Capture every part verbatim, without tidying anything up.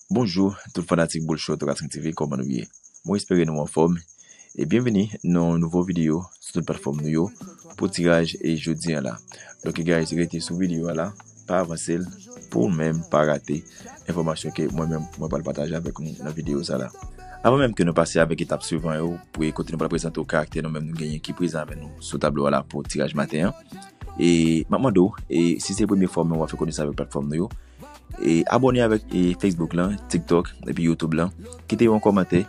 Bonjou tout fanatik Boul Show Toka T V, kòman nou ye? Mwen espere nou anfòm. E byenveni nan yon nouvo videyo sou tout platfòm nou yo pou tiraj e jodi an la. Donk guys, rete sou videyo a la, pa avanse l pou w menm pa rate enfòmasyon ke mwen menm mwen pral pataje avèk nou nan videyo sa la. Avan menm ke nou pase avèk etap swivan yo, pou kote nou pral prezante w karaktè nou menm nou genyen ki prezan avèk nou sou tablo a la pou tiraj maten an. E m ap mande w, e si se premye fwa w menm w ap fè konesans avèk platfòm nou yo, e abòne avèk e Facebook lan, TikTok, epi YouTube lan. Kite yon kòmantè,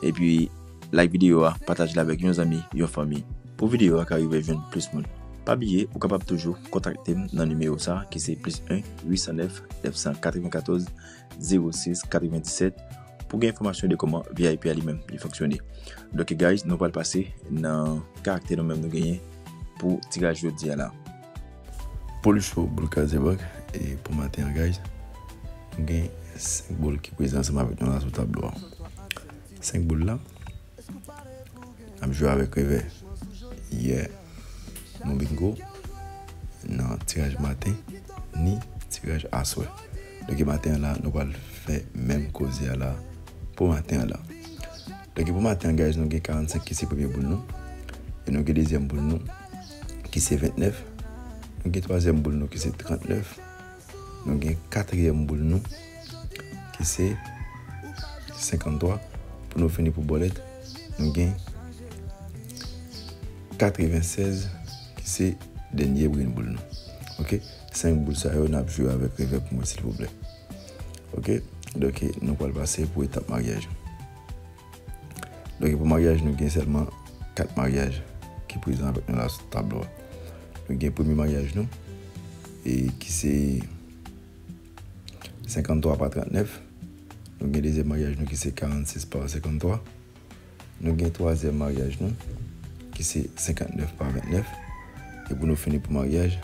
epi like videyo a, pataje l avèk yon zanmi, yon fanmi, pou videyo a ka rive jwenn plis moun. Pa bliye, ou kapab toujou kontakte m nan nimewo sa a, ki se plis en uit san nèf nèf san katrevenkatòz zewo sis katrevendiset, pou gen enfòmasyon de kòman V I P a li menm li fonksyone. Donk guys, nou pral pase nan karaktè nou menm nou genyen pou tiraj jodi a la. Boul Show, Boul Kazebak, e pou maten an, guys, nou gen senk boul ki prezan ansanm avèk nou la sou tablo a. Senk boul la, n ap jwe avèk revè. Yè, nou bingo nan tiraj maten, ni tiraj aswè. Donk maten an la, nou pral fè menm koze a la pou maten an la. Donk pou maten an, guys, nou gen karannsenk ki se premye boul nou. E nou gen dezyèm boul nou ki se ventnèf. Nou gen twazyèm boul nou ki se trantnèf. Nou gen katriyèm boul nou ki se senkanntwa. Pou nou fini pou bòlèt, nou gen katrevensèz ki se dènye green boul nou. Oke? Senk boul sa yo, n ap jwe avèk revè pou mwen, silvouplè. Oke? Donk nou pral pase pou etap maryaj. Donk pou maryaj, nou gen sèlman kat maryaj ki prezan avèk nou la sou tablo a. Nou gen premye maryaj nou, e ki se senkanntwa pa trantnèf. Nou gen dezyèm maryaj nou ki se karannsis pa senkanntwa. Nou gen twazyèm maryaj nou ki se senkantnèf pa ventnèf. E pou nou fini pou maryaj,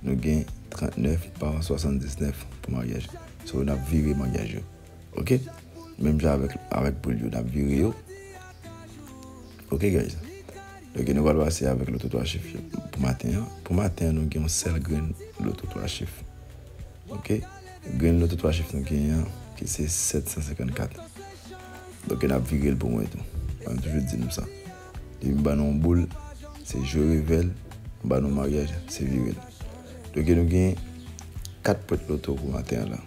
nou gen trantnèf pa swasanndiznèf pou maryaj. So, n ap vire maryaj yo. Oke? Menm jan avèk, avèk boul yo, n ap vire yo. Oke, guys. Donk nou pral pase avèk loto twa chif yo pou maten an. Pou maten an, nou gen yon sèl grenn loto twa chif. Oke? Grenn loto twa chif nou genyen an, ki se sèt san senkannkat. Donk n ap vire l pou mwen tou. Mwen toujou di nou sa. Depi m ba nou yon boul, se jwe revè l, m ba nou maryaj, se vire l. Donk nou gen kat pwent loto pou maten an la.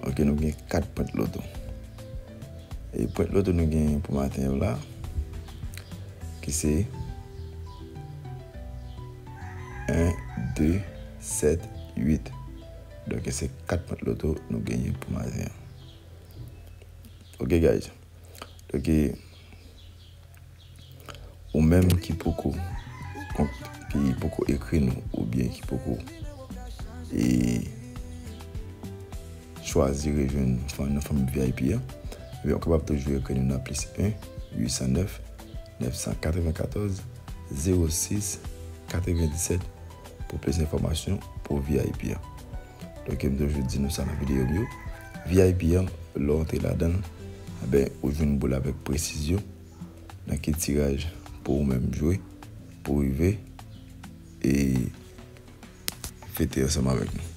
Oke, nou gen kat pwent loto. E pwent loto nou gen pou maten an la, ki se en, de, sèt, uit. Donk se kat pwent loto nou genyen pou maten an. Oke, guys. Donk ou menm ki poko, ki poko ekri nou oubyen ki poko e chwazi rejwenn fan, nan fanmi V I P a, ebyen ou kapab toujou ekri nou nan plis en uit san nèf nèf san katrevenkatòz zewo sis katrevendisèt pou plis enfòmasyon pou V I P a. Donk m toujou di nou sa nan videyo m yo, V I P a, lè w antre ladan l, enben ou jwenn boul avèk presizyon nan ki tiraj pou ou menm jwe pou rive e fete ansanm avèk nou.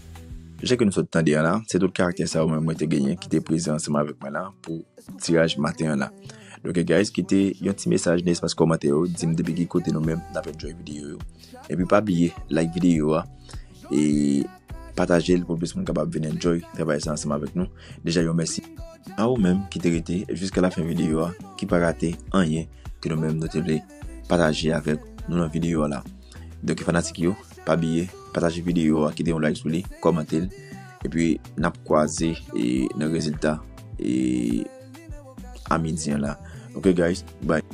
Jan ke nou sot tande a la, se tout karaktè sa yo menm mwen te genyen ki te prezan ansanm avèk mwen la pou tiraj maten an la. Donk guys, kite yon ti mesaj nan espas kòmantè yo, di m depi ki kote nou menm n ap enjoy videyo yo. Epi pa bliye like videyo a e pataje l pou plis moun kapab vin enjoy travay sa ansanm avèk nou. Deja yon mèsi a ou menm ki te rete jiska lafen videyo a, ki pa rate anyen ke nou menm nou te vle pataje avèk nou nan videyo a la. Donk fanatik yo, pa bliye pataje videyo a, kite yon like sou li, kòmante l, epi n ap kwaze e nan rezilta e a midi an la. Oke guys, bye.